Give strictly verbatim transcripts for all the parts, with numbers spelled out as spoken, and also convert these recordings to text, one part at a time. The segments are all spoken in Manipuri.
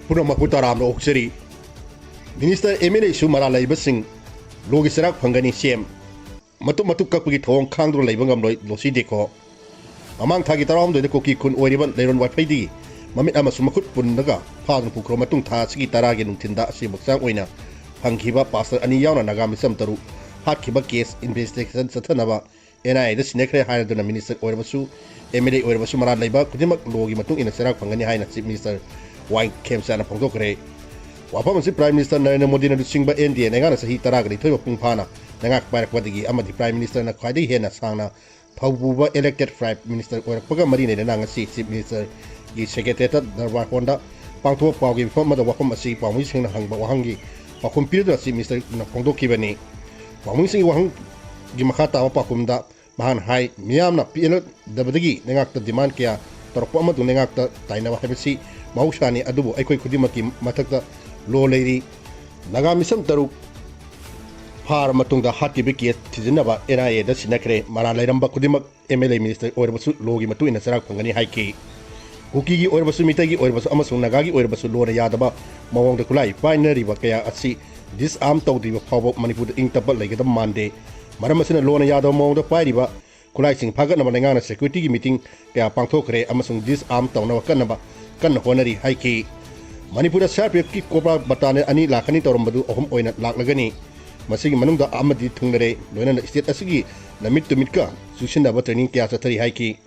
ꯄꯨꯝꯅꯃꯛꯄꯨ ꯇꯔꯥꯝꯅ ꯑꯣꯛꯆꯔꯤ꯫ ꯃꯤꯅꯤꯁꯇꯔ, ꯑꯦꯝ ꯑꯦꯜ ꯑꯦꯁꯨ ꯃꯔꯥꯜ ꯂꯩꯕꯁꯤꯡ ꯂꯣꯒꯤ ꯆꯩꯔꯥꯛ ꯐꯪꯒꯅꯤ꯫ ꯁꯤ ꯑꯦꯝ ꯃꯇꯨꯞ ꯃꯇꯨꯞ ꯀꯛꯄꯒꯤ ꯊꯧꯑꯣꯡ ꯈꯥꯡꯗꯨꯅ ꯂꯩꯕ ꯉꯝꯂꯣꯏ ꯂꯣꯁꯤ ꯗꯦꯀꯣ꯫ ꯃꯃꯥꯡ ꯊꯥꯒꯤ ꯇꯔꯥꯍꯨꯝꯗꯣꯏꯗ ꯀꯨꯀꯤ ꯈꯨꯟ ꯑꯣꯏꯔꯤꯕ ꯂꯩꯔꯣꯟ ꯋꯥꯏꯐꯩꯗꯒꯤ ꯃꯃꯤꯠ ꯑꯃꯁꯨꯡ ꯃꯈꯨꯠ ꯄꯨꯟꯂꯒ ꯐꯥꯗꯨꯅ ꯄꯨꯈ꯭ꯔꯕ ꯃꯇꯨꯡ, ꯊꯥ ꯑꯁꯤꯒꯤ ꯇꯔꯥꯒꯤ ꯅꯨꯡꯊꯤꯟꯗ ꯑꯁꯦꯡꯕ ꯍꯛꯆꯥꯡ ꯑꯣꯏꯅ ꯐꯪꯈꯤꯕ ꯄꯥꯁꯇꯔ ꯑꯅꯤ ꯌꯥꯎꯅ ꯅꯥꯒꯥ ꯃꯤꯆꯝ ꯇꯔꯨꯛ ꯍꯥꯠꯈꯤꯕ ꯀꯦꯁ ꯏꯟꯚꯦꯁꯇꯤꯒꯦꯁꯟ ꯆꯠꯊꯅꯕ ꯑꯦꯟ ꯑꯥꯏ ꯑꯦꯗ ꯁꯤꯟꯅꯈ꯭ꯔꯦ ꯍꯥꯏꯔꯗꯨꯅ ꯃꯤꯅꯤꯁꯇꯔ ꯑꯣꯏꯔꯕꯁꯨ, ꯑꯦꯝ ꯑꯦꯜ ꯑꯦ ꯑꯣꯏꯔꯕꯁꯨ ꯃꯔꯥꯜ ꯂꯩꯕ ꯈꯨꯗꯤꯡꯃꯛ ꯂꯣꯒꯤ ꯃꯇꯨꯡ ꯏꯟꯅ ꯆꯩꯔꯥꯛ ꯐꯪꯒꯅꯤ ꯍꯥꯏꯅ ꯆꯤꯐ ꯃꯤꯅꯤꯁꯇꯔ ꯋꯥꯏ ꯈꯦꯝꯆꯥꯅ ꯐꯣꯡꯗꯣꯛꯈ꯭ꯔꯦ꯫ ꯋꯥꯐꯝ ꯑꯁꯤ ꯄ꯭ꯔꯥꯏꯝ ꯃꯤꯅꯤꯁꯇꯔ ꯅꯔꯦꯟꯗ꯭ꯔ ꯃꯣꯗꯤꯅ ꯂꯨꯆꯤꯡꯕ ꯑꯦꯟ ꯗꯤ ꯑꯦ ꯂꯩꯉꯥꯛꯅ ꯆꯍꯤ ꯇꯔꯥꯒ ꯅꯤꯊꯣꯏ ꯃꯄꯨꯡ ꯐꯥꯅ ꯂꯩꯉꯥꯛ ꯄꯥꯏꯔꯛꯄꯗꯒꯤ ꯑꯃꯗꯤ ꯄ꯭ꯔꯥꯏꯝ ꯃꯤꯅꯤꯁꯇꯔꯅ ꯈ꯭ꯋꯥꯏꯗꯒꯤ ꯍꯦꯟꯅ ꯁꯥꯡꯅ ꯊꯧꯄꯨꯕ ꯏꯂꯦꯛꯇꯦꯗ ꯄ꯭ꯔꯥꯏꯝ ꯃꯤꯅꯤꯁꯇꯔ ꯑꯣꯏꯔꯛꯄꯒ ꯃꯔꯤ ꯂꯩꯅꯅ ꯉꯁꯤ ꯆꯤꯐ ꯃꯤꯅꯤꯁꯇꯔꯒꯤ ꯁꯦꯀ꯭ꯔꯦꯇꯦꯔꯤꯌꯦꯠꯇ ꯗꯔꯕꯥꯔ ꯍꯣꯜꯗ ꯄꯥꯡꯊꯣꯛꯄ ꯄꯥꯎꯒꯤ ꯃꯤꯐꯝ ꯑꯃꯗ ꯋꯥꯐꯝ ꯑꯁꯤ ꯄꯥꯎꯃꯤꯁꯤꯡꯅ ꯍꯪꯕ ꯋꯥꯍꯪꯒꯤ ꯄꯥꯎꯈꯨꯝ ꯄꯤꯗꯨꯅ ꯆꯤꯐ ꯃꯤꯅꯤꯁꯇꯔꯅ ꯐꯣꯡꯗꯣꯛꯈꯤꯕꯅꯤ꯫ ꯄꯥꯎꯃꯤꯁꯤꯡꯒꯤ ꯋꯥꯍꯪꯒꯤ ꯃꯈꯥ ꯇꯥꯕ ꯄꯥꯎꯈꯨꯝꯗ ꯃꯍꯥꯛꯅ ꯍꯥꯏ, ꯃꯤꯌꯥꯝꯅ ꯄꯦꯟꯅꯗꯕꯗꯒꯤ ꯂꯩꯉꯥꯛꯇ ꯗꯤꯃꯥꯟ ꯀꯌꯥ ꯇꯧꯔꯛꯄ ꯑꯃꯗꯤ ꯂꯩꯉꯥꯛꯇ ꯇꯥꯏꯅꯕ ꯍꯥꯏꯕꯁꯤ ꯃꯍꯧꯁꯥꯅꯤ, ꯑꯗꯨꯕꯨ ꯑꯩꯈꯣꯏ ꯈꯨꯗꯤꯡꯃꯛꯀꯤ ꯃꯊꯛꯇ ꯂꯣ ꯂꯩꯔꯤ꯫ ꯅꯥꯒꯥ ꯃꯤꯆꯝ ꯇꯔꯨꯛ ꯐꯥꯔ ꯃꯇꯨꯡꯗ ꯍꯥꯠꯈꯤꯕ ꯀꯦꯁ ꯊꯤꯖꯤꯟꯅꯕ ꯑꯦꯟ ꯑꯥꯏ ꯑꯦꯗ ꯁꯤꯟꯅꯈ꯭ꯔꯦ꯫ ꯃꯔꯥꯜ ꯂꯩꯔꯝꯕ ꯈꯨꯗꯤꯡꯃꯛ ꯑꯦꯝ ꯑꯦꯜ ꯑꯦ ꯃꯤꯅꯤꯁꯇꯔ ꯑꯣꯏꯔꯕꯁꯨ ꯂꯣꯒꯤ ꯃꯇꯨꯡ ꯏꯟꯅ ꯆꯩꯔꯥꯛ ꯐꯪꯒꯅꯤ ꯍꯥꯏꯈꯤ꯫ ꯀꯨꯀꯤꯒꯤ ꯑꯣꯏꯔꯕꯁꯨ, ꯃꯤꯇꯩꯒꯤ ꯑꯣꯏꯔꯕꯁꯨ ꯑꯃꯁꯨꯡ ꯅꯥꯒꯥꯒꯤ ꯑꯣꯏꯔꯕꯁꯨ ꯂꯣꯅ ꯌꯥꯗꯕ ꯃꯑꯣꯡꯗ ꯈꯨꯠꯂꯥꯏ ꯄꯥꯏꯅꯔꯤꯕ ꯀꯌꯥ ꯑꯁꯤ ꯗꯤꯁꯑꯥꯔꯝ ꯇꯧꯗ꯭ꯔꯤꯕ ꯐꯥꯎꯕ ꯃꯅꯤꯄꯨꯔꯗ ꯏꯪ ꯇꯞꯄ ꯂꯩꯒꯗꯕ ꯃꯥꯟꯗꯦ꯫ ꯃꯔꯝ ꯑꯁꯤꯅ ꯂꯣꯅ ꯌꯥꯗꯕ ꯃꯑꯣꯡꯗ ꯄꯥꯏꯔꯤꯕ ꯈꯨꯠꯂꯥꯏꯁꯤꯡ ꯐꯥꯒꯠꯅꯕ ꯂꯩꯉꯥꯛꯅ ꯁꯦꯀ꯭ꯌꯨꯔꯤꯇꯤꯒꯤ ꯃꯤꯇꯤꯡ ꯀꯌꯥ ꯄꯥꯡꯊꯣꯛꯈ꯭ꯔꯦ ꯑꯃꯁꯨꯡ ꯗꯤꯁꯑꯥꯔꯝ ꯇꯧꯅꯕ ꯀꯟꯅꯕ, ꯀꯟꯅ ꯍꯣꯠꯅꯔꯤ ꯍꯥꯏꯈꯤ꯫ ꯃꯅꯤꯄꯨꯔꯗ ꯁꯤ ꯑꯥꯔ ꯄꯤ ꯑꯦꯐꯀꯤ ꯀꯣꯕ꯭ꯔꯥ ꯕꯇꯥꯂꯤꯌꯟ ꯑꯅꯤ ꯂꯥꯛꯀꯅꯤ ꯇꯧꯔꯝꯕꯗꯨ ꯑꯍꯨꯝ ꯑꯣꯏꯅ ꯂꯥꯛꯂꯒꯅꯤ꯫ ꯃꯁꯤꯒꯤ ꯃꯅꯨꯡꯗ ꯑꯃꯗꯤ ꯊꯨꯡꯅꯔꯦ, ꯂꯣꯏꯅꯅ ꯁ꯭ꯇꯦꯠ ꯑꯁꯤꯒꯤ ꯅꯨꯃꯤꯠ ꯇꯨꯃꯤꯠꯀ ꯆꯨꯁꯤꯟꯅꯕ ꯇ꯭ꯔꯦꯅꯤꯡ ꯀꯌꯥ ꯆꯠꯊꯔꯤ ꯍꯥꯏꯈꯤ꯫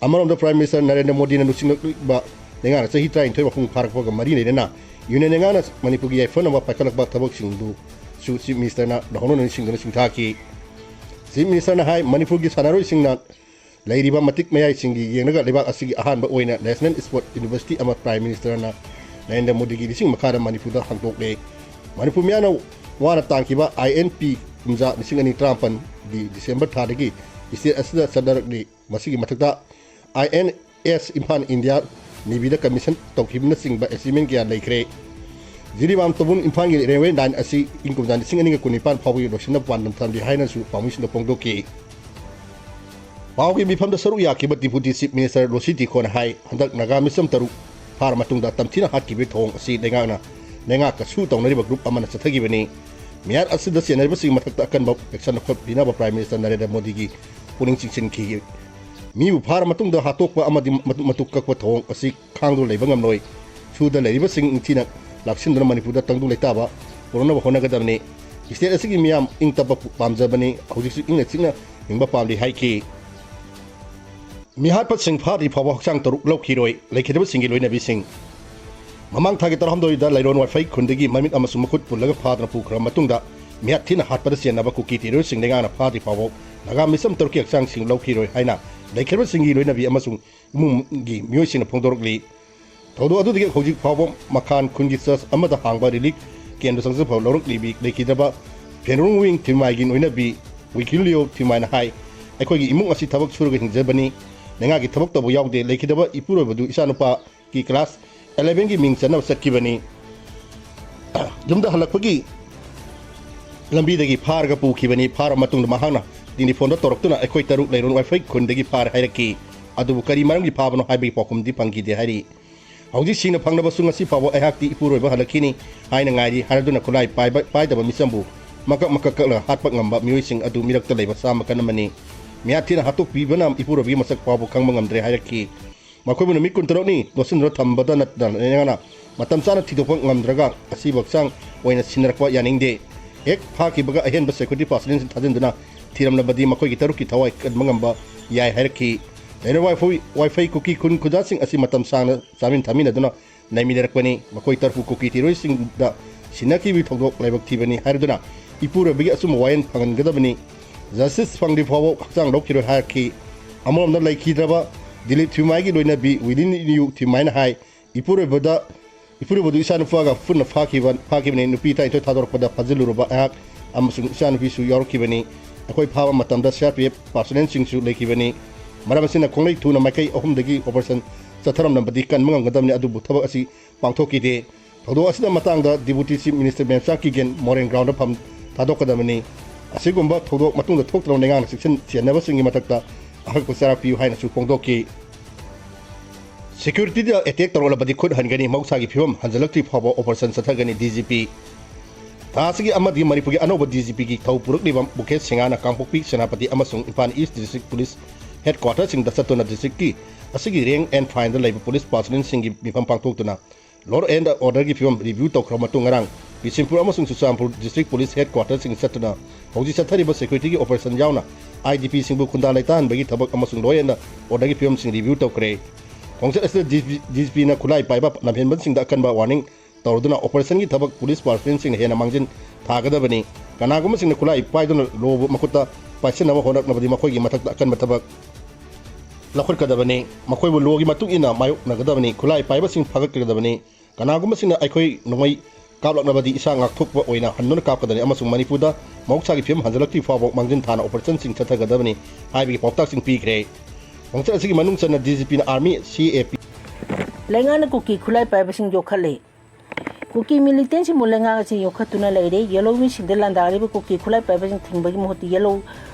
ꯑꯃꯔꯣꯝꯗ ꯄ꯭ꯔꯥꯏꯝ ꯃꯤꯅꯤꯁꯇꯔ ꯅꯔꯦꯟꯗ꯭ꯔ ꯃꯣꯗꯤꯅ ꯂꯨꯆꯤꯡꯂꯛꯂꯤꯕ ꯂꯩꯉꯥꯛꯅ ꯆꯍꯤ ꯇꯔꯥꯅꯤꯊꯣꯏ ꯃꯄꯨꯡ ꯐꯥꯔꯛꯄꯒ ꯃꯔꯤ ꯂꯩꯅꯅ ꯌꯨꯅꯤꯌꯟ ꯂꯩꯉꯥꯛꯅ ꯃꯅꯤꯄꯨꯔꯒꯤ ꯌꯥꯏꯐꯅꯕ ꯄꯥꯏꯈꯠꯂꯛꯄ ꯊꯕꯛꯁꯤꯡꯗꯨꯁꯨ ꯆꯤꯐ ꯃꯤꯅꯤꯁꯇꯔꯅ ꯂꯧꯍꯧꯅꯅ ꯅꯤꯡꯁꯤꯡꯗꯨꯅ ꯁꯤꯡꯊꯥꯈꯤ꯫ ꯆꯤꯐ ꯃꯤꯅꯤꯁꯇꯔꯅ ꯍꯥꯏ, ꯃꯅꯤꯄꯨꯔꯒꯤ ꯁꯥꯟꯅꯔꯣꯏꯁꯤꯡꯅ ꯂꯩꯔꯤꯕ ꯃꯇꯤꯛ ꯃꯌꯥꯏꯁꯤꯡꯒꯤ ꯌꯦꯡꯂꯒ ꯂꯩꯕꯥꯛ ꯑꯁꯤꯒꯤ ꯑꯍꯥꯟꯕ ꯑꯣꯏꯅ ꯅꯦꯁꯅꯦꯜ ꯁ꯭ꯄꯣꯔꯠ ꯌꯨꯅꯤꯚꯔꯁꯤꯇꯤ ꯑꯃ ꯄ꯭ꯔꯥꯏꯝ ꯃꯤꯅꯤꯁꯇꯔꯅ ꯅꯔꯦꯟꯗ꯭ꯔ ꯃꯣꯗꯤꯒꯤ ꯂꯤꯁꯤꯡ ꯃꯈꯥꯗ ꯃꯅꯤꯄꯨꯔꯗ ꯍꯥꯡꯗꯣꯛꯂꯦ꯫ ꯃꯅꯤꯄꯨꯔ ꯃꯤꯌꯥꯝꯅ ꯋꯥꯅ ꯇꯥꯟꯈꯤꯕ ꯑꯥꯏ ꯑꯦꯟ ꯄꯤ ꯀꯨꯝꯖꯥ ꯂꯤꯁꯤꯡ ꯑꯅꯤ ꯇꯔꯥꯃꯥꯄꯟꯒꯤ ꯗꯤꯁꯦꯝꯕꯔ ꯊꯥꯗꯒꯤ ꯁ꯭ꯇꯦꯠ ꯑꯁꯤꯗ ꯆꯠꯅꯔꯛꯂꯤ꯫ ꯃꯁꯤꯒꯤ ꯃꯊꯛꯇ I N S Imphal India ꯅꯦꯚꯤꯗ ꯀꯃꯤꯁꯟ ꯇꯧꯈꯤꯕꯅꯆꯤꯡꯕ ꯑꯦꯆꯤꯚꯃꯦꯟ ꯀꯌꯥ ꯂꯩꯈ꯭ꯔꯦ꯫ ꯖꯤꯔꯤꯕꯥꯝ ꯇꯧꯕꯨꯜ ꯏꯝꯐꯥꯜꯒꯤ ꯔꯦꯜꯋꯦ ꯂꯥꯏꯟ ꯑꯁꯤ ꯏꯪ ꯀꯨꯝꯖꯥ ꯂꯤꯁꯤꯡ ꯑꯅꯤꯒ ꯀꯨꯟꯅꯤꯄꯥꯟ ꯐꯥꯎꯕꯒꯤ ꯂꯣꯏꯁꯤꯟꯅꯕ ꯄꯥꯟꯗꯝ ꯊꯝꯂꯤ ꯍꯥꯏꯅꯁꯨ ꯄꯥꯎꯃꯤꯁꯤꯡꯗ ꯐꯣꯡꯗꯣꯛꯈꯤ꯫ ꯄꯥꯎꯒꯤ ꯃꯤꯐꯝꯗ ꯁꯔꯨꯛ ꯌꯥꯈꯤꯕ ꯗꯤꯄꯨꯇꯤ ꯆꯤꯐ ꯃꯤꯅꯤꯁꯇꯔ ꯂꯣꯁꯤ ꯇꯤꯈꯣꯅ ꯍꯥꯏ, ꯍꯟꯗꯛ ꯅꯥꯒꯥ ꯃꯤꯆꯝ ꯇꯔꯨꯛ ꯐꯥꯔ ꯃꯇꯨꯡꯗ ꯇꯝꯊꯤꯅ ꯍꯥꯠꯈꯤꯕꯒꯤ ꯊꯧꯑꯣꯡ ꯑꯁꯤ ꯂꯩꯉꯥꯛꯅ, ꯂꯩꯉꯥꯛꯀ ꯁꯨ ꯇꯧꯅꯔꯤꯕ group ꯑꯃꯅ ꯆꯠꯊꯈꯤꯕꯅꯤ꯫ ꯃꯤꯍꯥꯠ ꯑꯁꯤꯗ ꯆꯦꯟꯅꯔꯤꯕꯁꯤꯡꯒꯤ ꯃꯊꯛꯇ ꯑꯀꯟꯕ action ꯂꯧꯈꯠꯄꯤꯅꯕ Prime Minister ꯅꯔꯦꯟꯗ꯭ꯔ ꯃꯣꯗꯤꯒꯤ ꯄꯨꯛꯅꯤꯡ ꯆꯤꯡꯁꯤꯟꯈꯤ꯫ ꯃꯤꯕꯨ ꯐꯥꯔ ꯃꯇꯨꯡꯗ ꯍꯥꯠꯇꯣꯛꯄ ꯑꯃꯗꯤ ꯃꯇꯨ-, ꯃꯇꯨ ꯀꯛꯄ ꯊꯧꯑꯣꯡ ꯑꯁꯤ ꯈꯥꯡꯗꯨꯅ ꯂꯩꯕ ꯉꯝꯂꯣꯏ꯫ ꯁꯨꯗ ꯂꯩꯔꯤꯕꯁꯤꯡ ꯅꯤꯡꯊꯤꯅ ꯂꯥꯛꯁꯤꯟꯗꯨꯅ ꯃꯅꯤꯄꯨꯔꯗ ꯇꯪꯗꯨ ꯂꯩꯇꯥꯕ ꯄꯨꯔꯛꯅꯕ ꯍꯣꯠꯅꯒꯗꯕꯅꯤ꯫ State ꯑꯁꯤꯒꯤ ꯃꯤꯌꯥꯝ ꯏꯪ ꯇꯞꯄ ꯄꯥꯝꯖꯕꯅꯤ, ꯍꯧꯖꯤꯛꯁꯨ ꯏꯪꯅ ꯆꯤꯛꯅ ꯍꯤꯡꯕ ꯄꯥꯝꯂꯤ ꯍꯥꯏꯈꯤ꯫ ꯃꯤꯍꯥꯠꯄꯁꯤꯡ ꯐꯥꯗ꯭ꯔꯤ ꯐꯥꯎꯕ ꯍꯛꯆꯥꯡ ꯇꯔꯨꯛ ꯂꯧꯈꯤꯔꯣꯏ, ꯂꯩꯈꯤꯗꯕꯁꯤꯡꯒꯤ ꯂꯣꯏꯅꯕꯤꯁꯤꯡ꯫ ꯃꯃꯥꯡ ꯊꯥꯒꯤ ꯇꯔꯥꯍꯨꯝꯗꯣꯏꯗ ꯂꯩꯔꯣꯟ ꯋꯥꯏꯐꯩ ꯈꯨꯟꯗꯒꯤ ꯃꯃꯤꯠ ꯑꯃꯁꯨꯡ ꯃꯈꯨꯠ ꯄꯨꯜꯂꯒ ꯐꯥꯗꯨꯅ ꯄꯨꯈ꯭ꯔꯕ ꯃꯇꯨꯡꯗ, ꯃꯤꯍꯥꯠ ꯊꯤꯅ ꯍꯥꯠꯄꯗ ꯆꯦꯟꯅꯕ ꯀꯨꯀꯤ terrorist ꯁꯤꯡ ꯂꯩꯉꯥꯛꯅ ꯐꯥꯗ꯭ꯔꯤ ꯐꯥꯎꯕ ꯅꯥꯒꯥ ꯃꯤꯆꯝ ꯇꯔꯨꯛꯀꯤ ꯍꯛꯆꯥꯡꯁꯤꯡ ꯂꯧꯈꯤꯔꯣꯏ ꯍꯥꯏꯅ ꯂꯩꯈꯤꯗꯕꯁꯤꯡꯒꯤ ꯂꯣꯏꯅꯕꯤ ꯑꯃꯁꯨꯡ ꯏꯃꯨꯡꯒꯤ ꯃꯤꯑꯣꯏꯁꯤꯡꯅ ꯐꯣꯡꯗꯣꯔꯛꯂꯤ꯫ ꯊꯧꯗꯣꯛ ꯑꯗꯨꯗꯒꯤ ꯍꯧꯖꯤꯛ ꯐꯥꯎꯕ ꯃꯈꯥꯟ ꯈꯨꯟꯒꯤ church ꯑꯃꯗ ꯍꯥꯡꯕ relief camp ꯗ ꯆꯪꯖꯐꯝ ꯂꯧꯔꯛꯂꯤꯕꯤ ꯂꯩꯈꯤꯗ꯭ꯔꯕ ꯐꯦꯟꯔꯨꯡ ꯋꯤꯡ ꯊꯤꯃꯥꯏꯒꯤ ꯅꯣꯏꯅꯕꯤ ꯋꯤꯀꯤꯂꯤꯌꯣ ꯊꯤꯃꯥꯏꯅ ꯍꯥꯏ, "ꯑꯩꯈꯣꯏꯒꯤ ꯏꯃꯨꯡ ꯑꯁꯤ ꯊꯕꯛ ꯁꯨꯔꯒ ꯍꯤꯡꯖꯕꯅꯤ, ꯂꯩꯉꯥꯛꯀꯤ ꯊꯕꯛ ꯇꯧꯕ ꯌꯥꯎꯗꯦ꯫ ꯂꯩꯈꯤꯗꯕ ꯏꯄꯨꯔꯣꯏꯕꯗꯨ ꯏꯆꯥꯅꯨꯄꯥꯒꯤ class eleven ꯒꯤ ꯃꯤꯡ ꯆꯟꯅꯕ ꯆꯠꯈꯤꯕꯅꯤ꯫ ꯌꯨꯝꯗ ꯍꯜꯂꯛꯄꯒꯤ ꯂꯝꯕꯤꯗꯒꯤ ꯐꯥꯔꯒ ꯄꯨꯈꯤꯕꯅꯤ꯫ ꯐꯥꯔꯕ ꯃꯇꯨꯡꯗ ꯃꯍꯥꯛꯅ telephone ꯗ ꯇꯧꯔꯛꯇꯨꯅ ꯑꯩꯈꯣꯏ ꯇꯔꯨꯛ ꯂꯩꯔꯣꯟ ꯋꯥꯏꯐꯩ ꯈꯨꯟꯗꯒꯤ ꯐꯥꯔꯦ ꯍꯥꯏꯔꯛꯈꯤ꯫ ꯑꯗꯨꯕꯨ ꯀꯔꯤ ꯃꯔꯝꯒꯤ ꯐꯥꯕꯅꯣ ꯍꯥꯏꯕꯒꯤ ꯄꯥꯎꯈꯨꯝꯗꯤ ꯐꯪꯈꯤꯗꯦ" ꯍꯥꯏꯔꯤ꯫ ꯍꯧꯖꯤꯛ ꯁꯤꯡꯅ ꯐꯪꯂꯕꯁꯨ ꯉꯁꯤ ꯐꯥꯎꯕ ꯑꯩꯍꯥꯛꯇꯤ ꯏꯄꯨꯔꯣꯏꯕ ꯍꯜꯂꯛꯈꯤꯅꯤ ꯍꯥꯏꯅ ꯉꯥꯏꯔꯤ ꯍꯥꯏꯔꯗꯨꯅ ꯈꯨꯠꯂꯥꯏ ꯄꯥꯏꯕ, ꯄꯥꯏꯗꯕ ꯃꯤꯆꯝꯕꯨ ꯃꯀꯛ ꯃꯀꯛ ꯀꯛꯂꯒ ꯍꯥꯠꯄ ꯉꯝꯕ ꯃꯤꯑꯣꯏꯁꯤꯡ ꯑꯗꯨ ꯃꯤꯔꯛꯇ ꯂꯩꯕ ꯆꯥꯝꯃ ꯀꯟ ꯑꯃꯅꯤ꯫ ꯃꯤꯍꯥꯠ ꯊꯤꯅ ꯍꯥꯠꯇꯣꯛꯄꯤꯕꯅ ꯏꯄꯨꯔꯣꯏꯕꯒꯤ ꯃꯁꯛ ꯐꯥꯎꯕ ꯈꯪꯕ ꯉꯝꯗ꯭ꯔꯦ ꯍꯥꯏꯔꯛꯈꯤ꯫ ꯃꯈꯣꯏꯕꯨ ꯅꯨꯃꯤꯠ ꯀꯨꯟꯇꯔꯨꯛꯅꯤ ꯂꯣꯠꯁꯤꯟꯗꯨꯅ ꯊꯝꯕꯗ ꯅꯠꯇꯅ ꯂꯩꯉꯥꯛꯅ ꯃꯇꯝ ꯆꯥꯅ ꯊꯤꯗꯣꯛꯄ ꯉꯝꯗ꯭ꯔꯒ ꯑꯁꯤꯕꯨ ꯍꯛꯆꯥꯡ ꯑꯣꯏꯅ ꯁꯤꯟꯅꯔꯛꯄ ꯌꯥꯅꯤꯡꯗꯦ꯫ ꯍꯦꯛ ꯐꯥꯈꯤꯕꯒ ꯑꯍꯦꯟꯕ security personnel ꯁꯤꯡ ꯊꯥꯖꯤꯟꯗꯨꯅ ꯊꯤꯔꯝꯂꯕꯗꯤ ꯃꯈꯣꯏꯒꯤ ꯇꯔꯨꯛꯀꯤ ꯊꯋꯥꯏ ꯀꯟꯕ ꯉꯝꯕ ꯌꯥꯏ ꯍꯥꯏꯔꯛꯈꯤ꯫ ꯂꯩꯔꯣꯟ ꯋꯥꯏꯐꯩ, ꯋꯥꯏꯐꯩ ꯀꯨꯀꯤ ꯈꯨꯟ ꯈꯨꯟꯖꯥꯁꯤꯡ ꯑꯁꯤ ꯃꯇꯝ ꯁꯥꯡꯅ ꯆꯥꯃꯤꯟ ꯊꯛꯃꯤꯟꯅꯗꯨꯅ ꯂꯩꯃꯤꯟꯅꯔꯛꯄꯅꯤ꯫ ꯃꯈꯣꯏ ꯇꯔꯨꯛꯄꯨ ꯀꯨꯀꯤ terrorist ꯁꯤꯡꯗ ꯁꯤꯟꯅꯈꯤꯕꯒꯤ ꯊꯧꯗꯣꯛ ꯂꯥꯏꯕꯛ ꯊꯤꯕꯅꯤ ꯍꯥꯏꯔꯗꯨꯅ ꯏꯄꯨꯔꯣꯏꯕꯒꯤ ꯑꯆꯨꯝꯕ ꯋꯥꯌꯦꯜ ꯐꯪꯍꯟꯒꯗꯕꯅꯤ꯫ Justice ꯐꯪꯗ꯭ꯔꯤ ꯐꯥꯎꯕ ꯍꯛꯆꯥꯡ ꯂꯧꯈꯤꯔꯣꯏ ꯍꯥꯏꯔꯛꯈꯤ꯫ ꯑꯃꯔꯣꯝꯗ ꯂꯩꯈꯤꯗ꯭ꯔꯕ ꯗꯤꯂꯤꯞ ꯊꯤꯃꯥꯏꯒꯤ ꯂꯣꯏꯅꯕꯤ ꯋꯤꯂꯤꯟ ꯌꯨ ꯊꯤꯃꯥꯏꯅ ꯍꯥꯏ, "ꯏꯄꯨꯔꯣꯏꯕꯗ, ꯏꯄꯨꯔꯣꯏꯕꯗꯨ ꯏꯆꯥꯅꯨꯄꯥꯒ ꯄꯨꯟꯅ ꯐꯥꯈꯤꯕ, ꯐꯥꯈꯤꯕꯅꯤ꯫ ꯅꯨꯄꯤ ꯇꯔꯥꯅꯤꯊꯣꯏ ꯊꯥꯗꯣꯔꯛꯄꯗ ꯐꯥꯖꯤꯜꯂꯨꯔꯕ ꯑꯩꯍꯥꯛ ꯑꯃꯁꯨꯡ ꯏꯆꯥꯅꯨꯄꯤꯁꯨ ꯌꯥꯎꯔꯛꯈꯤꯕꯅꯤ꯫ ꯑꯩꯈꯣꯏ ꯐꯥꯕ ꯃꯇꯝꯗ C R P F personnel ꯁꯤꯡꯁꯨ ꯂꯩꯈꯤꯕꯅꯤ꯫ ꯃꯔꯝ ꯑꯁꯤꯅ ꯈꯣꯡꯂꯩ ꯊꯨꯅ ꯃꯥꯏꯀꯩ ꯑꯍꯨꯝꯗꯒꯤ operation ꯆꯠꯊꯔꯝꯂꯕꯗꯤ ꯀꯟꯕ ꯉꯝꯒꯗꯕꯅꯤ, ꯑꯗꯨꯕꯨ ꯊꯕꯛ ꯑꯁꯤ ꯄꯥꯡꯊꯣꯛꯈꯤꯗꯦ"꯫ ꯊꯧꯗꯣꯛ ꯑꯁꯤꯗ ꯃꯇꯥꯡꯗ Deputy Chief Minister ꯃꯦꯝꯆꯥ ꯀꯤꯒꯦꯟ ꯃꯣꯔꯦꯡ ground ꯗ ꯐꯝ ꯊꯥꯗꯣꯛꯀꯗꯕꯅꯤ꯫ ꯑꯁꯤꯒꯨꯝꯕ ꯊꯧꯗꯣꯛ ꯃꯇꯨꯡꯗ ꯊꯣꯛꯇꯅꯕ ꯂꯩꯉꯥꯛꯅ ꯆꯦꯛꯁꯤꯟ ꯆꯦꯟꯅꯕꯁꯤꯡꯒꯤ ꯃꯊꯛꯇ ꯑꯀꯛꯄ ꯆꯩꯔꯥꯛ ꯄꯤꯌꯨ ꯍꯥꯏꯅꯁꯨ ꯐꯣꯡꯗꯣꯛꯈꯤ꯫ ꯁꯦꯀ꯭ꯌꯨꯔꯤꯇꯤꯗ ꯑꯦꯇꯦꯛ ꯇꯧꯔꯛꯂꯕꯗꯤ ꯈꯨꯠ ꯍꯟꯒꯅꯤ, ꯃꯍꯧꯁꯥꯒꯤ ꯐꯤꯕꯝ ꯍꯟꯖꯤꯜꯂꯛꯇ꯭ꯔꯤ ꯐꯥꯎꯕ ꯑꯣꯄꯔꯦꯁꯟ ꯆꯠꯊꯒꯅꯤ ꯗꯤ ꯖꯤ ꯄꯤ꯫ ꯊꯥ ꯑꯁꯤꯒꯤ ꯑꯃꯗꯤ ꯃꯅꯤꯄꯨꯔꯒꯤ ꯑꯅꯧꯕ ꯗꯤ ꯖꯤ ꯄꯤꯒꯤ ꯊꯧ ꯄꯨꯔꯛꯂꯤꯕ ꯃꯨꯀꯦꯁ ꯁꯤꯡꯍꯅ ꯀꯥꯡꯄꯣꯛꯄꯤ, ꯁꯦꯅꯥꯄꯇꯤ ꯑꯃꯁꯨꯡ ꯏꯝꯐꯥꯜ ꯏꯁ ꯗꯤꯁꯇ꯭ꯔꯤꯛ ꯄꯨꯂꯤꯁ ꯍꯦꯗꯀ꯭ꯋꯥꯇꯔꯁꯤꯡꯗ ꯆꯠꯇꯨꯅ ꯗꯤꯁꯇ꯭ꯔꯤꯛꯀꯤ ꯑꯁꯤꯒꯤ ꯔꯦꯡꯛ ꯑꯦꯟ ꯐꯥꯏꯜꯗ ꯂꯩꯕ ꯄꯨꯂꯤꯁ ꯄꯥꯔꯁꯣꯅꯦꯜꯁꯤꯡꯒꯤ ꯃꯤꯐꯝ ꯄꯥꯡꯊꯣꯛꯇꯨꯅ ꯂꯣ ꯑꯦꯟ ꯑꯣꯔꯗꯔꯒꯤ ꯐꯤꯕꯝ ꯔꯤꯚ꯭ꯌꯨ ꯇꯧꯈ꯭ꯔꯕ ꯃꯇꯨꯡ ꯉꯔꯥꯡ ꯕꯤꯁꯦꯝꯄꯨꯔ ꯑꯃꯁꯨꯡ ꯆꯨꯔꯆꯥꯟꯄꯨꯔ ꯗꯤꯁꯇ꯭ꯔꯤꯛ ꯄꯨꯂꯤꯁ ꯍꯦꯗꯀ꯭ꯋꯥꯇꯔꯁꯤꯡ ꯆꯠꯇꯨꯅ ꯍꯧꯖꯤꯛ ꯆꯠꯊꯔꯤꯕ ꯁꯦꯀ꯭ꯌꯨꯔꯤꯇꯤꯒꯤ ꯑꯣꯄꯔꯦꯁꯟ ꯌꯥꯎꯅ ꯑꯥꯏ ꯗꯤ ꯄꯤꯁꯤꯡꯕꯨ ꯈꯨꯟꯗꯥ ꯂꯩꯇꯥꯍꯟꯕꯒꯤ ꯊꯕꯛ ꯑꯃꯁꯨꯡ ꯂꯣ ꯑꯦꯟ ꯑꯣꯔꯗꯔꯒꯤ ꯐꯤꯕꯝꯁꯤꯡ ꯔꯤꯚ꯭ꯌꯨ ꯇꯧꯈ꯭ꯔꯦ꯫ ꯈꯣꯡꯆꯠ ꯑꯁꯤꯗ ꯗꯤ ꯖꯤ ꯄꯤꯅ ꯈꯨꯠꯂꯥꯏ ꯄꯥꯏꯕ ꯂꯝꯍꯦꯟꯕꯁꯤꯡꯗ ꯑꯀꯟꯕ ꯋꯥꯔꯅꯤꯡ ꯇꯧꯔꯗꯨꯅ ꯑꯣꯄꯔꯦꯁꯟꯒꯤ ꯊꯕꯛ ꯄꯨꯂꯤꯁ ꯄꯥꯔꯁꯣꯅꯦꯜꯁꯤꯡꯅ ꯍꯦꯟꯅ ꯃꯥꯡꯖꯤꯟ ꯊꯥꯒꯗꯕꯅꯤ꯫ ꯀꯅꯥꯒꯨꯝꯕꯁꯤꯡꯅ ꯈꯨꯠꯂꯥꯏ ꯄꯥꯏꯗꯨꯅ ꯂꯣꯕꯨ ꯃꯈꯨꯠꯇ ꯄꯥꯏꯁꯤꯟꯅꯕ ꯍꯣꯠꯅꯔꯛꯂꯕꯗꯤ ꯃꯈꯣꯏꯒꯤ ꯃꯊꯛꯇ ꯑꯀꯟꯕ ꯊꯕꯛ ꯂꯧꯈꯠꯀꯗꯕꯅꯤ꯫ ꯃꯈꯣꯏꯕꯨ ꯂꯣꯒꯤ ꯃꯇꯨꯡ ꯏꯟꯅ ꯃꯥꯌꯣꯛꯅꯒꯗꯕꯅꯤ꯫ ꯈꯨꯠꯂꯥꯏ ꯄꯥꯏꯕꯁꯤꯡ ꯐꯥꯒꯠꯀꯗꯕꯅꯤ꯫ ꯀꯅꯥꯒꯨꯝꯕꯁꯤꯡꯅ ꯑꯩꯈꯣꯏ ꯅꯣꯡꯃꯩ ꯀꯥꯞꯂꯛꯂꯕꯗꯤ ꯏꯁꯥ ꯉꯥꯛꯊꯣꯛꯄ ꯑꯣꯏꯅ ꯍꯟꯗꯨꯅ ꯀꯥꯞꯀꯗꯕꯅꯤ ꯑꯃꯁꯨꯡ ꯃꯅꯤꯄꯨꯔꯗ ꯃꯍꯧꯁꯥꯒꯤ ꯐꯤꯕꯝ ꯍꯟꯖꯤꯜꯂꯛꯇ꯭ꯔꯤ ꯐꯥꯎꯕ ꯃꯥꯡꯖꯤꯟ ꯊꯥꯅ ꯑꯣꯄꯔꯦꯁꯟꯁꯤꯡ ꯆꯠꯊꯒꯗꯕꯅꯤ ꯍꯥꯏꯕꯒꯤ ꯄꯥꯎꯇꯥꯛꯁꯤꯡ ꯄꯤꯈ꯭ꯔꯦ꯫ ꯈꯣꯡꯆꯠ ꯑꯁꯤꯒꯤ ꯃꯅꯨꯡ ꯆꯟꯅ ꯗꯤ ꯖꯤ ꯄꯤꯅ ꯑꯥꯔꯃꯤ, ꯁꯤ ꯑꯦ ꯄꯤ ꯂꯩꯉꯥꯛꯅ ꯀꯨꯀꯤ ꯈꯨꯠꯂꯥꯏ ꯄꯥꯏꯕꯁꯤꯡ ꯌꯣꯛꯈꯠꯂꯦ꯫ ꯀꯨꯀꯤ ꯃꯤꯂꯤꯇꯦꯟꯁꯤꯡꯕꯨ ꯂꯩꯉꯥꯛ ꯑꯁꯤ ꯌꯣꯛꯈꯠꯇꯨꯅ ꯂꯩꯔꯦ꯫ ꯌꯦꯜꯍꯧ ꯃꯤꯁꯤꯡꯗ ꯂꯥꯟꯗꯥꯔꯤꯕ ꯀꯨꯀꯤ ꯈꯨꯠꯂꯥꯏ ꯄꯥꯏꯕꯁꯤꯡ ꯊꯤꯡꯕꯒꯤ ꯃꯍꯨꯠꯇ ꯌꯦꯜꯍꯧ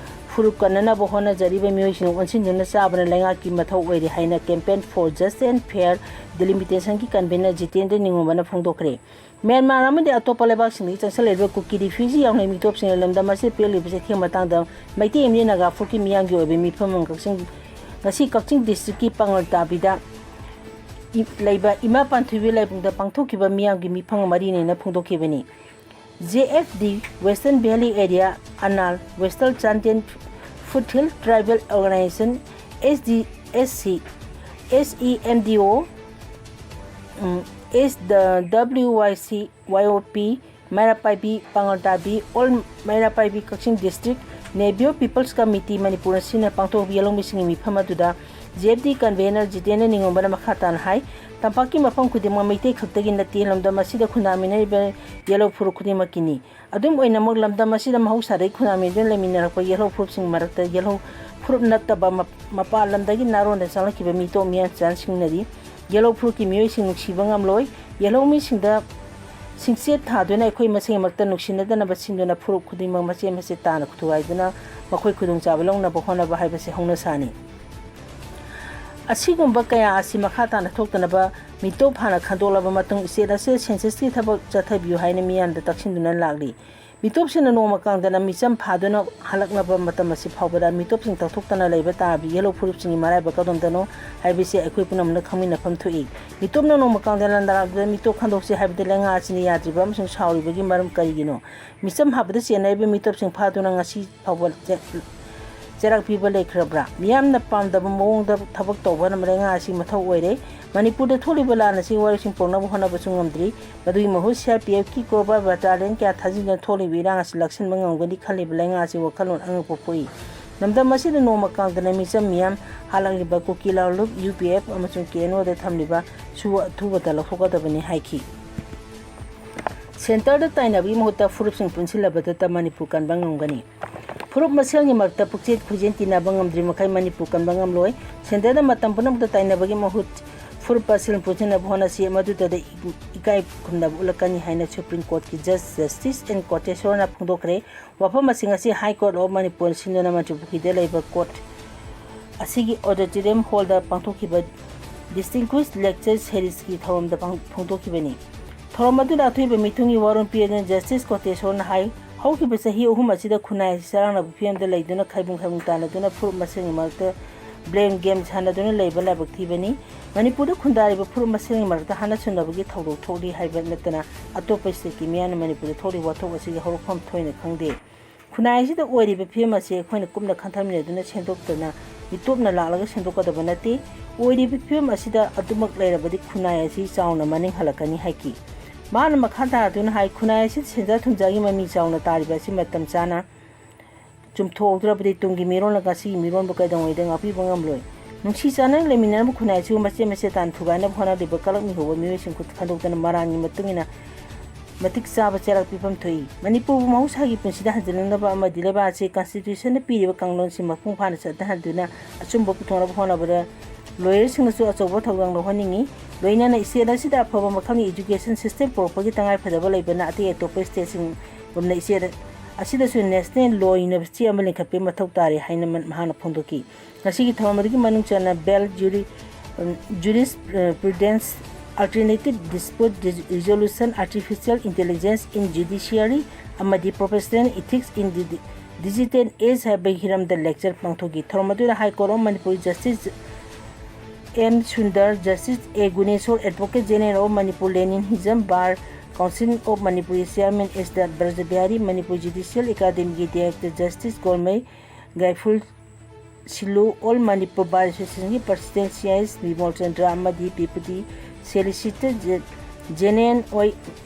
ꯐꯨꯔꯨꯞ ꯀꯟꯅꯅꯕ ꯍꯣꯠꯅꯖꯔꯤꯕ ꯃꯤꯑꯣꯏꯁꯤꯡ ꯑꯣꯟꯁꯤꯟꯗꯨꯅ ꯆꯥꯕꯅ ꯂꯩꯉꯥꯛꯀꯤ ꯃꯊꯧ ꯑꯣꯏꯔꯦ ꯍꯥꯏꯅ Campaign for Just and Fair Delimitation ꯒꯤ convener ꯖꯤꯇꯦꯟꯗ꯭ꯔ ꯅꯤꯉꯣꯝꯕꯅ ꯐꯣꯡꯗꯣꯛꯈ꯭ꯔꯦ꯫ ꯃ꯭ꯌꯥꯟꯃꯥꯔ ꯑꯃꯗꯤ ꯑꯇꯣꯞꯄ ꯂꯩꯕꯥꯛꯁꯤꯡꯗꯒꯤ ꯆꯪꯁꯤꯜꯂꯛꯂꯤꯕ ꯀꯨꯀꯤ ꯔꯤꯐ꯭ꯌꯨꯖꯤ ꯌꯥꯎꯅ ꯃꯤꯇꯣꯞꯁꯤꯡꯅ ꯂꯝꯗꯝ ꯑꯁꯤꯗ ꯄꯤꯔꯛꯂꯤꯕ ꯆꯩꯊꯦꯡ ꯃꯇꯥꯡꯗ ꯃꯩꯇꯩ ꯑꯃꯗꯤ ꯅꯥꯒꯥ ꯐꯨꯔꯨꯞꯀꯤ ꯃꯤꯌꯥꯝꯒꯤ ꯑꯣꯏꯕ ꯃꯤꯐꯝ ꯑꯃ ꯀꯛꯆꯤꯡ, ꯉꯁꯤ ꯀꯛꯆꯤꯡ ꯗꯤꯁꯇ꯭ꯔꯤꯛꯀꯤ ꯄꯥꯉꯜ ꯇꯥꯕꯤꯗ ꯏ-, ꯂꯩꯕ ꯏꯃꯥ ꯄꯥꯟꯊꯣꯏꯕꯤ ꯂꯥꯏꯕꯨꯡꯗ ꯄꯥꯡꯊꯣꯛꯈꯤꯕ ꯃꯤꯌꯥꯝꯒꯤ ꯃꯤꯐꯝ ꯃꯔꯤꯅꯦꯅ ꯐꯣꯡꯗꯣꯛꯈꯤꯕꯅꯤ꯫ J F D Western Valley Area, ꯑꯅꯥꯜ, Western Chandel Foothill Tribal Organization, S D S C, S E M D O, um, S W Y C, Y O P, Meira Paibi ꯄꯥꯉꯜ ꯇꯥꯕꯤ, ꯑꯣꯜ ꯃꯩꯔꯥ ꯄꯥꯏꯕꯤ ꯀꯛꯆꯤꯡ ꯗꯤꯁꯇ꯭ꯔꯤꯛ, ꯅꯦꯕꯤꯌꯣ ꯄꯤꯄꯜꯁ ꯀꯃꯤꯇꯤ ꯃꯅꯤꯄꯨꯔ ꯑꯁꯤꯅ ꯄꯥꯡꯊꯣꯛꯄ ꯌꯦꯜꯍꯧꯃꯤꯁꯤꯡꯒꯤ ꯃꯤꯐꯝ ꯑꯗꯨꯗ J F D convener Jitendra ꯅꯤꯉꯣꯝꯕꯅ ꯃꯈꯥ ꯇꯥꯅ ꯍꯥꯏ, ꯇꯝꯄꯥꯛꯀꯤ ꯃꯐꯝ ꯈꯨꯗꯤꯡꯃꯛ ꯃꯩꯇꯩ ꯈꯛꯇꯒꯤ ꯅꯠꯇꯦ, ꯂꯝꯗꯝ ꯑꯁꯤꯗ ꯈꯨꯟꯗꯥꯃꯤꯟꯅꯔꯤꯕ ꯌꯦꯜꯍꯧ ꯐꯨꯔꯨꯞ ꯈꯨꯗꯤꯡꯃꯛꯀꯤꯅꯤ꯫ ꯑꯗꯨꯝ ꯑꯣꯏꯅꯃꯛ, ꯂꯝꯗꯝ ꯑꯁꯤꯗ ꯃꯍꯧꯁꯥꯗꯒꯤ ꯈꯨꯟꯗꯥꯃꯤꯟꯅꯗꯨꯅ ꯂꯩꯃꯤꯟꯅꯔꯛꯄ ꯌꯦꯜꯍꯧ ꯐꯨꯔꯨꯞꯁꯤꯡ ꯃꯔꯛꯇ ꯌꯦꯜꯍꯧ ꯐꯨꯔꯨꯞ ꯅꯠꯇꯕ ꯃ-, ꯃꯄꯥꯟ ꯂꯝꯗꯒꯤ ꯅꯥꯔꯣꯟꯗ ꯆꯪꯂꯛꯈꯤꯕ ꯃꯤꯇꯣꯞ ꯃꯤꯌꯥꯟꯆꯥꯟꯁꯤꯡꯅꯗꯤ ꯌꯦꯜꯍꯧ ꯐꯨꯔꯨꯞꯀꯤ ꯃꯤꯑꯣꯏꯁꯤꯡ ꯅꯨꯡꯁꯤꯕ ꯉꯝꯂꯣꯏ꯫ ꯌꯦꯜꯍꯧ ꯃꯤꯁꯤꯡꯗ ꯁꯤꯡꯆꯦꯠ ꯊꯥꯗꯨꯅ ꯑꯩꯈꯣꯏ ꯃꯁꯦꯟꯃꯛꯇ ꯅꯨꯡꯁꯤꯅꯗꯅꯕ ꯁꯤꯟꯗꯨꯅ ꯐꯨꯔꯨꯞ ꯈꯨꯗꯤꯡꯃꯛ ꯃꯆꯦꯠ ꯃꯆꯦꯠ ꯇꯥꯅ ꯊꯨꯒꯥꯏꯗꯨꯅ ꯃꯈꯣꯏ ꯈꯨꯗꯣꯡꯆꯥꯕ ꯂꯧꯅꯕ ꯍꯣꯠꯅꯕ ꯍꯥꯏꯕꯁꯤ ꯍꯧꯅꯁꯥꯅꯤ꯫ ꯑꯁꯤꯒꯨꯝꯕ ꯀꯌꯥ ꯑꯁꯤ ꯃꯈꯥ ꯇꯥꯅ ꯊꯣꯛꯇꯅꯕ ꯃꯤꯇꯣꯞ ꯍꯥꯟꯅ ꯈꯟꯗꯣꯛꯂꯕ ꯃꯇꯨꯡ state ꯑꯁꯤꯗ census ꯀꯤ ꯊꯕꯛ ꯆꯠꯊꯕꯤꯌꯨ ꯍꯥꯏꯅ ꯃꯤꯌꯥꯝꯗ ꯇꯛꯁꯤꯟꯗꯨꯅ ꯂꯥꯛꯂꯤ꯫ ꯃꯤꯇꯣꯞꯁꯤꯡꯅ ꯅꯣꯡꯃ ꯀꯥꯡꯗꯅ ꯃꯤꯆꯝ ꯐꯥꯗꯨꯅ ꯍꯜꯂꯛꯅꯕ ꯃꯇꯝ ꯑꯁꯤ ꯐꯥꯎꯕꯗ ꯃꯤꯇꯣꯞꯁꯤꯡ ꯇꯧꯊꯣꯛꯇꯅ ꯂꯩꯕ ꯇꯥꯔꯕꯗꯤ yellow ꯐꯨꯔꯨꯞꯁꯤꯡꯒꯤ ꯃꯔꯥꯏꯕꯛ ꯀꯗꯣꯝꯗꯅꯣ ꯍꯥꯏꯕꯁꯤ ꯑꯩꯈꯣꯏ ꯄꯨꯝꯅꯃꯛꯅ ꯈꯪꯃꯤꯟꯅꯐꯝ ꯊꯣꯛꯏ꯫ ꯃꯤꯇꯣꯞꯅ ꯅꯣꯡꯃ ꯀꯥꯡꯗꯅ ꯂꯥꯟꯗꯥꯔꯛꯄꯗ ꯃꯤꯇꯣꯞ ꯈꯟꯗꯣꯛꯁꯤ ꯍꯥꯏꯕꯗ ꯂꯩꯉꯥꯛ ꯑꯁꯤꯅ ꯌꯥꯗ꯭ꯔꯤꯕ ꯑꯃꯁꯨꯡ ꯁꯥꯎꯔꯤꯕꯒꯤ ꯃꯔꯝ ꯀꯔꯤꯒꯤꯅꯣ? ꯃꯤꯆꯝ ꯍꯥꯠꯄꯗ ꯆꯦꯟꯅꯔꯤꯕ ꯃꯤꯇꯣꯞꯁꯤꯡ ꯐꯥꯗꯨꯅ ꯉꯁꯤ ꯐꯥꯎꯕ ꯆꯦ-, ꯆꯩꯔꯥꯛ ꯄꯤꯕ ꯂꯩꯈ꯭ꯔꯕ꯭ꯔꯥ? ꯃꯤꯌꯥꯝꯅ ꯄꯥꯝꯗꯕ ꯃꯑꯣꯡꯗ ꯊꯕꯛ ꯇꯧꯕꯅ ꯂꯩꯉꯥꯛ ꯑꯁꯤ ꯃꯊꯧ ꯑꯣꯏꯔꯦ꯫ ꯃꯅꯤꯄꯨꯔꯗ ꯊꯣꯛꯂꯤꯕ ꯂꯥꯟ ꯑꯁꯤ ꯋꯥꯔꯣꯏꯁꯤꯟ ꯄꯨꯔꯛꯅꯕ ꯍꯣꯠꯅꯕꯁꯨ ꯉꯝꯗ꯭ꯔꯤ꯫ ꯃꯗꯨꯒꯤ ꯃꯍꯨꯠ C R P F ꯀꯤ cobra battalion ꯀꯌꯥ ꯊꯥꯖꯤꯟꯗꯨꯅ ꯊꯣꯛꯂꯤꯕ ꯏꯔꯥꯡ ꯑꯁꯤ ꯂꯥꯛꯁꯤꯟꯕ ꯉꯝꯒꯅꯤ ꯈꯜꯂꯤꯕ ꯂꯩꯉꯥꯛ ꯑꯁꯤ ꯋꯥꯈꯜꯂꯣꯟ ꯑꯉꯛꯄ ꯄꯣꯛꯏ꯫ ꯂꯝꯗꯝ ꯑꯁꯤꯗ ꯅꯣꯡꯃ ꯀꯥꯡꯗꯅ ꯃꯤꯆꯝ ꯃꯤꯌꯥꯝ ꯍꯥꯠꯂꯛꯂꯤꯕ ꯀꯨꯀꯤ ꯂꯥꯂꯣꯡ U P F ꯑꯃꯁꯨꯡ K N O ꯗ ꯊꯝꯂꯤꯕ ꯁꯨ ꯑꯊꯨꯕꯗ ꯂꯧꯊꯣꯛꯀꯗꯕꯅꯤ ꯍꯥꯏꯈꯤ꯫ Centre ꯗ ꯇꯥꯏꯅꯕꯒꯤ ꯃꯍꯨꯠꯇ ꯐꯨꯔꯨꯞꯁꯤꯡ ꯄꯨꯟꯁꯤꯜꯂꯕꯗꯇ ꯃꯅꯤꯄꯨꯔ ꯀꯟꯕ ꯉꯝꯒꯅꯤ꯫ ꯐꯨꯔꯨꯞ ꯃꯁꯦꯜꯒꯤ ꯃꯔꯛꯇ ꯄꯨꯛꯆꯦꯜ ꯈꯣꯏꯖꯦꯜ ꯇꯤꯟꯅꯕ ꯉꯝꯗ꯭ꯔꯤ ꯃꯈꯩ ꯃꯅꯤꯄꯨꯔ ꯀꯟꯕ ꯉꯝꯂꯣꯏ꯫ Centre ꯗ ꯃꯇꯝ ꯄꯨꯝꯅꯃꯛꯇ ꯇꯥꯏꯅꯕꯒꯤ ꯃꯍꯨꯠ ꯐꯨꯔꯨꯞ ꯃꯁꯦꯜ ꯄꯨꯟꯁꯤꯟꯅꯕ ꯍꯣꯠꯅꯁꯤ, ꯃꯗꯨꯗ ꯏ-, ꯏꯀꯥꯏ ꯈꯨꯝꯅꯕ ꯎꯠꯂꯛꯀꯅꯤ ꯍꯥꯏꯅ Supreme Court ꯀꯤ Judge Justice N ꯀꯣꯇꯦꯁꯣꯔꯅ ꯐꯣꯡꯗꯣꯛꯈ꯭ꯔꯦ꯫ ꯋꯥꯐꯝ ꯑꯁꯤꯡ ꯑꯁꯤ High Court of ꯃꯅꯤꯄꯨꯔ ꯁꯤꯟꯗꯨꯅ ꯃꯟꯇ꯭ꯔꯤ ꯄꯨꯈ꯭ꯔꯤꯗ ꯂꯩꯕ court ꯑꯁꯤꯒꯤ auditorium hall ꯗ ꯄꯥꯡꯊꯣꯛꯈꯤꯕ Distinguished Lecture Series ꯀꯤ ꯊꯧꯔꯝꯗ ꯄꯥꯡ-, ꯐꯣꯡꯗꯣꯛꯈꯤꯕꯅꯤ꯫ ꯊꯧꯔꯝ ꯑꯗꯨꯗ ꯑꯊꯣꯏꯕ ꯃꯤꯊꯨꯡꯒꯤ ꯋꯥꯔꯣꯜ ꯄꯤꯗꯨꯅ Justice ꯀꯣꯇꯦꯁꯣꯔꯅ ꯍꯥꯏ, ꯍꯧꯈꯤꯕ ꯆꯍꯤ ꯑꯍꯨꯝ ꯑꯁꯤꯗ ꯈꯨꯟꯅꯥꯏ ꯑꯁꯤ ꯆꯔꯥꯡꯅꯕ ꯐꯤꯕꯝꯗ ꯂꯩꯗꯨꯅ ꯈꯥꯏꯕꯨꯡ ꯈꯥꯏꯕꯨꯡ ꯇꯥꯅꯗꯨꯅ ꯐꯨꯔꯨꯞ ꯃꯁꯦꯜꯒꯤ ꯃꯔꯛꯇ blame game ꯁꯥꯟꯅꯗꯨꯅ ꯂꯩꯕ ꯂꯥꯏꯕꯛ ꯊꯤꯕꯅꯤ꯫ ꯃꯅꯤꯄꯨꯔꯗ ꯈꯨꯟꯗꯥꯔꯤꯕ ꯐꯨꯔꯨꯞ ꯃꯁꯦꯜꯒꯤ ꯃꯔꯛꯇ ꯍꯥꯠꯅ ꯁꯨꯅꯕꯒꯤ ꯊꯧꯗꯣꯛ ꯊꯣꯛꯂꯤ ꯍꯥꯏꯕ ꯅꯠꯇꯅ ꯑꯇꯣꯞꯄ state ꯀꯤ ꯃꯤꯌꯥꯝꯅ ꯃꯅꯤꯄꯨꯔꯗ ꯊꯣꯛꯂꯤꯕ ꯋꯥꯊꯣꯛ ꯑꯁꯤꯒꯤ ꯍꯧꯔꯛꯐꯝ ꯊꯣꯏꯅ ꯈꯪꯗꯦ꯫ ꯈꯨꯟꯅꯥꯏ ꯑꯁꯤꯗ ꯑꯣꯏꯔꯤꯕ ꯐꯤꯕꯝ ꯑꯁꯤ ꯑꯩꯈꯣꯏꯅ ꯀꯨꯞꯅ ꯈꯟꯊꯃꯤꯟꯅꯗꯨꯅ ꯁꯦꯝꯗꯣꯛꯇꯅ ꯃꯤꯇꯣꯞꯅ ꯂꯥꯛꯂꯒ ꯁꯦꯝꯗꯣꯛꯀꯗꯕ ꯅꯠꯇꯦ꯫ ꯑꯣꯏꯔꯤꯕ ꯐꯤꯕꯝ ꯑꯁꯤꯗ ꯑꯗꯨꯃꯛ ꯂꯩꯔꯕꯗꯤ ꯈꯨꯟꯅꯥꯏ ꯑꯁꯤ ꯆꯥꯎꯅ ꯃꯅꯤꯡ ꯍꯜꯂꯛꯀꯅꯤ ꯍꯥꯏꯈꯤ꯫ ꯃꯍꯥꯛꯅ ꯃꯈꯥ ꯇꯥꯗꯨꯅ ꯍꯥꯏ, ꯈꯨꯟꯅꯥꯏ ꯑꯁꯤꯗ ꯁꯦꯟꯖꯥ ꯊꯨꯝꯖꯥꯒꯤ ꯃꯃꯤ ꯆꯥꯎꯅ ꯇꯥꯔꯤꯕ ꯑꯁꯤ ꯃꯇꯝ ꯆꯥꯅ ꯆꯨꯝꯊꯣꯛꯍꯧꯗ꯭ꯔꯕꯗꯤ ꯇꯨꯡꯒꯤ ꯃꯤꯔꯣꯜꯅ ꯉꯁꯤꯒꯤ ꯃꯤꯔꯣꯟꯕꯨ ꯀꯩꯗꯧꯉꯩꯗ ꯉꯥꯛꯄꯤꯕ ꯉꯝꯂꯣꯏ꯫ ꯅꯨꯡꯁꯤ ꯆꯥꯟꯅꯅ ꯂꯩꯃꯤꯟꯅꯔꯝꯕ ꯈꯨꯟꯅꯥꯏ ꯑꯁꯤꯕꯨ ꯃꯆꯦꯠ ꯃꯆꯦꯠ ꯇꯥꯅ ꯊꯨꯒꯥꯏꯅꯕ ꯍꯣꯠꯅꯔꯤꯕ ꯀꯂꯛ ꯃꯤꯍꯧꯕ ꯃꯤꯑꯣꯏꯁꯤꯡ ꯈꯨꯠ ꯈꯟꯗꯣꯛꯇꯨꯅ ꯃꯔꯥꯜꯒꯤ ꯃꯇꯨꯡ ꯏꯟꯅ ꯃꯇꯤꯛ ꯆꯥꯕ ꯆꯩꯔꯥꯛ ꯄꯤꯐꯝ ꯊꯣꯛꯏ꯫ ꯃꯅꯤꯄꯨꯔꯕꯨ ꯃꯍꯧꯁꯥꯒꯤ ꯄꯨꯟꯁꯤꯗ ꯍꯟꯖꯤꯜꯂꯛꯅꯕ ꯑꯃꯗꯤ ꯂꯩꯕꯥꯛ ꯑꯁꯤ constitution ꯅ ꯄꯤꯔꯤꯕ ꯀꯥꯡꯂꯣꯟꯁꯤꯡ ꯃꯄꯨꯡ ꯐꯥꯅ ꯆꯠꯊꯍꯟꯗꯨꯅ ꯑꯆꯨꯝꯕ ꯄꯨꯊꯣꯛꯅꯕ ꯍꯣꯠꯅꯕꯗ lawyer ꯁꯤꯡꯅꯁꯨ ꯑꯆꯧꯕ ꯊꯧꯗꯥꯡ ꯂꯧꯍꯟꯅꯤꯡꯏ꯫ ꯂꯣꯏꯅꯅ state ꯑꯁꯤꯗ ꯑꯐꯕ ꯃꯈꯜꯒꯤ education system ꯄꯨꯔꯛꯄꯒꯤ ꯇꯉꯥꯏꯐꯗꯕ ꯂꯩꯕꯅ ꯑꯇꯩ ꯑꯇꯣꯞꯄ state ꯁꯤꯡꯒꯨꯝꯅ state ꯑꯁꯤꯗꯁꯨ National Law University ꯑꯃ ꯂꯤꯡꯈꯠꯄꯒꯤ ꯃꯊꯧ ꯇꯥꯔꯤ ꯍꯥꯏꯅ ꯃ-, ꯃꯍꯥꯛꯅ ꯐꯣꯡꯗꯣꯛꯈꯤ꯫ ꯉꯁꯤꯒꯤ ꯊꯧꯔꯝ ꯑꯗꯨꯒꯤ ꯃꯅꯨꯡ ꯆꯟꯅ Bail Juri-, um, Jurisprudence, Alternative Dispute Resolution, Artificial Intelligence in Judiciary ꯑꯃꯗꯤ Professional Ethics in the Digital Age ꯍꯥꯏꯕ ꯍꯤꯔꯝꯗ lecture ꯄꯥꯡꯊꯣꯛꯈꯤ꯫ ꯊꯧꯔꯝ ꯑꯗꯨꯗ High Court of Manipur Justice M Sundar, Justice A Guneswar, Advocate General of Manipur, Lenin Hijam, Bar Council of Manipur Chairman S Brajabihari, Manipur Judicial Academy ꯒꯤ Director Justice Golmei Gaiful Silu, All Manipur Bar Association ꯒꯤ President C I S Bimal Chandra ꯑꯃꯗꯤ Deputy Solicitor Ge-, General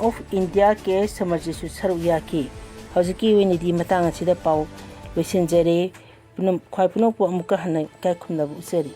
of India K Samarjit ꯁꯨ ꯁꯔꯨꯛ ꯌꯥꯈꯤ꯫ ꯍꯧꯖꯤꯛꯀꯤ ꯑꯣꯏꯅꯗꯤ ꯃꯇꯥꯡ ꯑꯁꯤꯗ ꯄꯥꯎ ꯂꯣꯏꯁꯤꯟꯖꯔꯦ꯫ ꯄꯨꯝꯅꯝ-, ꯈ꯭ꯋꯥꯏ ꯄꯨꯝꯅꯃꯛꯄꯨ ꯑꯃꯨꯛꯀ ꯍꯟꯅ ꯏꯀꯥꯏ ꯈꯨꯝꯅꯕ ꯎꯠꯆꯔꯤ꯫